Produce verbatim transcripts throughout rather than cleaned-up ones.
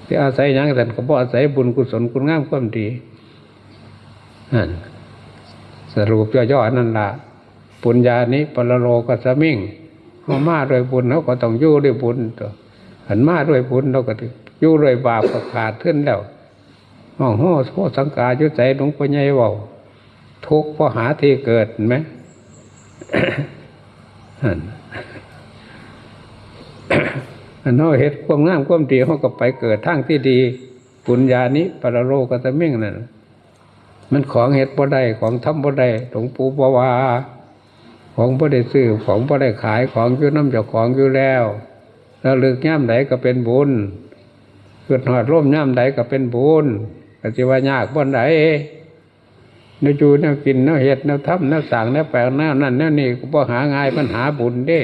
สิอาศัยหยังซั่น ก็บ่อาศัยบุญกุศลคุณงามความดี นั่น สรุปย่อๆนั่นล่ะ ปุญญานิปรโลกัสมิง เฮามาด้วยบุญ เฮาก็ต้องอยู่ด้วยบุญตั๊ว คันมาด้วยบุญ เฮาก็อยู่ด้วยบาปก็ขาดทุนแล้ว ห้องโฮโฮสังกาอยู่ไส หลวงปู่ใหญ่เว้า ทุกข์เพราะหาที่เกิด เห็นไหม นั่น อันเฮาเฮ็ดความงามความดี เฮาก็ไปเกิดทางที่ดี ปุญญานิปรโลกัสมิง นั่น มันของเฮ็ดบ่ได้ ของทำบ่ได้ หลวงปู่บ่ว่า ของบ่ได้ซื้อ ของบ่ได้ขาย ของอยู่นำเจ้าของอยู่แล้ว ระลึกยามใดก็เป็นบุญ คิดฮอดลมยามใดก็เป็นบุญ ก็สิว่ายากบ่อนใด แนวอยู่แนวกิน แนวเฮ็ดแนวทำ แนวสร้างแนวแปลง แนวนั้นแนวนี้ ก็บ่หาง่าย มันหาบุญเด้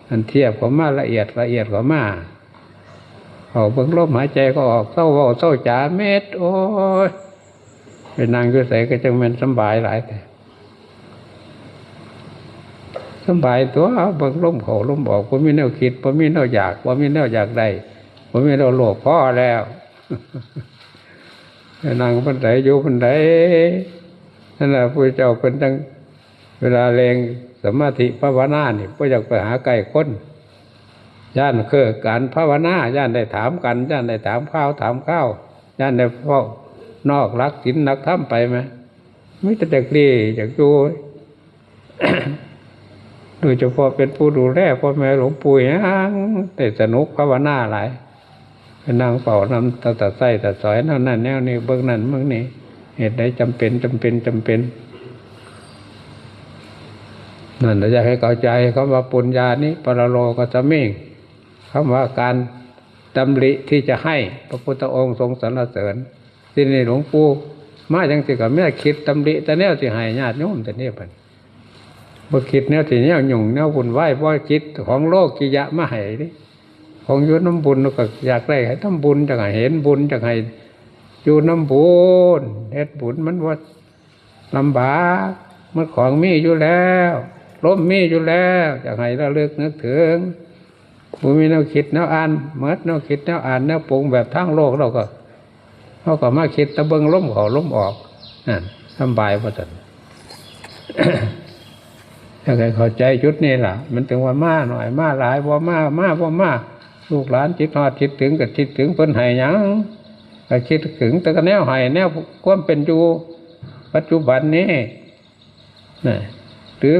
อันเทียบเข้ามาละเอียดละเอียดเข้ามา เอาเบิ่งลมหายใจเข้าออก เซาเว้าเซาจ๋าเม็ด โอ้ย ไปนั่งอยู่ไสก็จังแม่นสำบายหลายแท้ สำบายตั๊ว เบิ่งลมเข้าลมออก บ่มีแนวคิด บ่มีแนวอยาก บ่มีแนวอยากได้ บ่มีแนวโลภ พอแล้ว ไปนั่งปานใดอยู่ปานใด นั่นล่ะ พระเจ้าเพิ่นจั่ง เวลาแล่งสมาธิภาวนานี่ บ่อยากไปหาใกล้คน ย้านเคิ่งการภาวนา ย้านได้ถามกัน ย้านได้ถามข่าวถามคราว ย้านได้เว้านอกหลักศีลหลักธรรมไปแหม มีแต่อยากหลีกอยากอยู่ โดยเฉพาะเป็นผู้ดูแลพ่อแม่หลวงปู่ ยังได้สนุกภาวนาหลาย ไปนั่งเฝ้านำตาตาไส้ตาสอย แนวนั้นแนวนี้ เบิ่งนั่นเบิ่งนี่ เหตุใดจำเป็น จำเป็น จำเป็น นั่นแหละ อยากให้เข้าใจคำว่าปุญญานิปรโลกัสมิง คำว่าการดำริที่จะให้ พระพุทธองค์ทรงสรรเสริญ ที่นี่หลวงปู่มาจังซี่ก็มีแต่คิดดำริแต่แนวสิให้ญาติโยม แต่นี่บัดบ่คิดแนวสิแนวยุ่งแนววุ่นวาย บ่คิดของโลกิยะมาให้เด้ ของอยู่นำบุญก็อยากได้ให้ทำบุญ จั่งให้เห็นบุญ จั่งให้อยู่นำบุญ เฮ็ดบุญมันบ่ลำบาก มันของมีอยู่แล้ว ลมมีอยู่แล้ว อยากให้ระลึกนึกถึง บ่มีแนวคิดแนวอ่าน หมดแนวคิดแนวอ่านแนวปรุงแบบทางโลก เราก็ เราก็มาคิดแต่เบิ่งลมเข้าลมออก นั่น สำบายว่าซั่น อยากให้เข้าใจจุดนี้ล่ะ มันถึงว่ามาหน่อยมาหลาย บ่มา มา บ่มา ลูกหลานคิดฮอดคิดถึงก็คิดถึงเพิ่นให้หยัง ก็คิดถึงแต่ก็แนวให้ แนวความเป็นอยู่ปัจจุบันนี้ นะ หรือ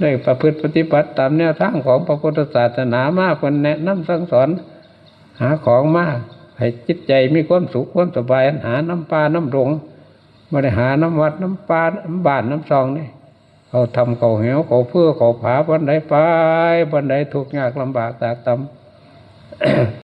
ได้ประพฤติปฏิบัติตามแนวทางของพระพุทธศาสนามา เพิ่นแนะนำสั่งสอน หาของมาให้จิตใจมีความสุขความสบาย หานำป่านำดง บ่ได้หานำวัดนำป่านำบ้านนำซองนี่ เข้าถ้ำเข้าเหวเข้าเฟือเข้าผา บ่อนใดไป บ่อนใดทุกข์ยากลำบากตรากตรำ